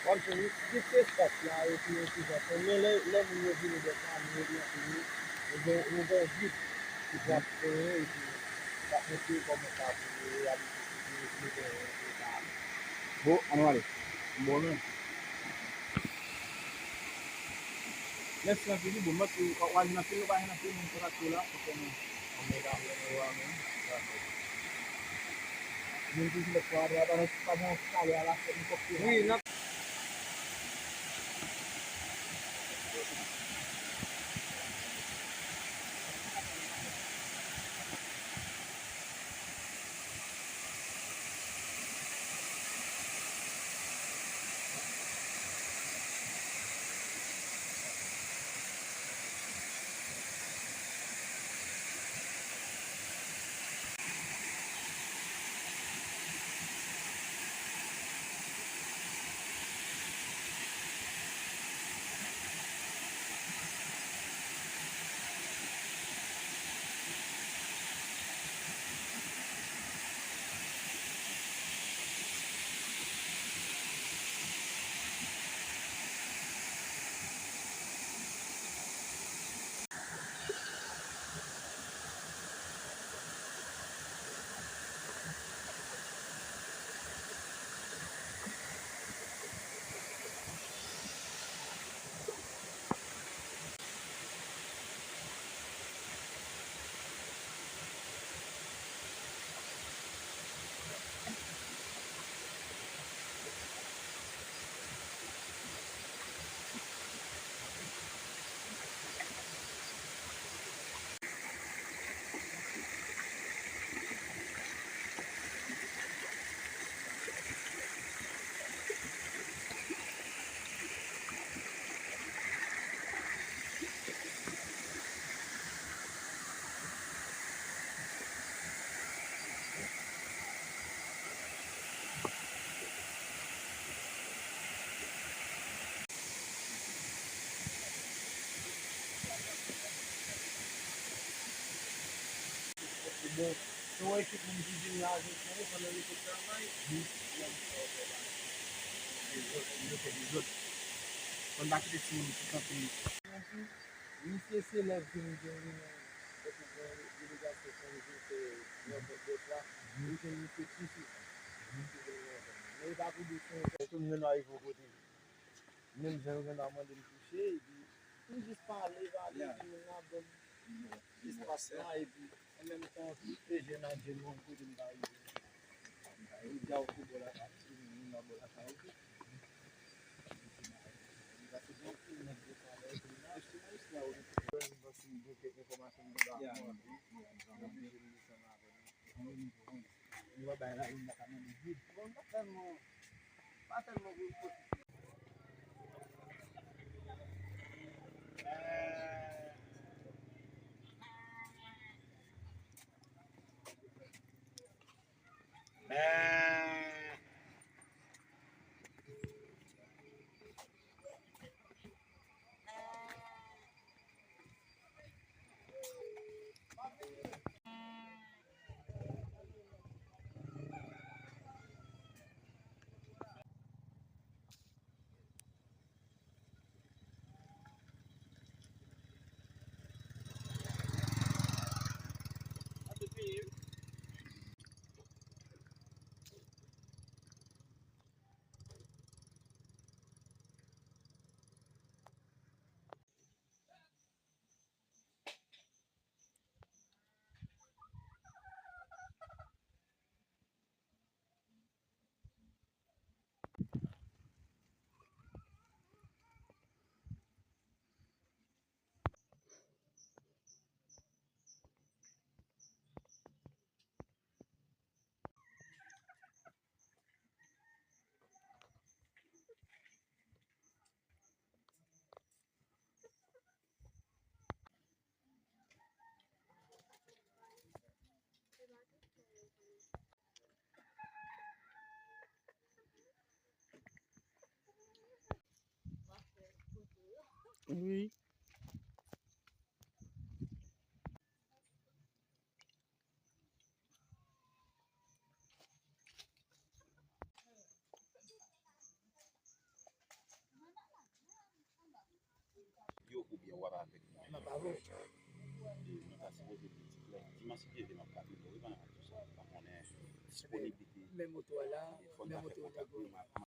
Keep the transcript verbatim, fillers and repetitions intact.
Kòmsi nou kite espas la, epi nou te jan fèmen. Lè, lè moun yo vini dèfwa, nou rantre, nou gen, nou gen yon gid ki pral fèmen, epi l ap montre yo kòman sa pou yo reyalize, pou yo, pou yo gen yon eta. Bon, ann ale. Bon, men. Mèsi anpil, wi, bon, mèsi, w a jwenn anpil, nou pa jwenn anpil moun kontakte w la, pou fè nou. Anmè, pa vle nou, anmè. Dakò. Moun toujou mèt fwa, pa nan, pa nan salè a la, fè nou kòk. Wi, nan. Bon, se yon ekip moun ki vin la, jesyon yo, pandan yo te travay, yo fè dezòd, yo fè dezòd. Fò n pa kite timoun ki kanpe. Misye se lè vin gen reyinyon, tankou gen delegasyon ki vin fè rankont dèfwa, ou jwenn misye pi souvan. Misye vin rankont. Men e pa pou di se yon... Tout moun arive yon kote. Menm jan yo gentan mande m touche, epi m jis pale, pale, epi moun nan ban m espas la, epi an menm tan, tout se jèn ak jèn, yon kote m ta rive. Ou di a ou se bò lakay, epi moun nan bò lakay ou tou. Paske gen anpil nèg de pale, epi nan, epi nan, epi nan, ou gen tout. Mwen, mwen, si m gen kèk enfòmasyon, m gen ba mwen, m oblije m desann avè nou. Nou pa bay la, nou pa ka mande vid. Bon, pa tèlman, pa tèlman vin pwofite. Wi. oubyen w ap avèk mwen. M ap avè w. E nou ta sipoze vin ti klè. Dimanch si Dye vle, m ap Katrino, wi, pandan m ap di w sa. M pa konnen disponiblite. Men moto a la, men moto a la.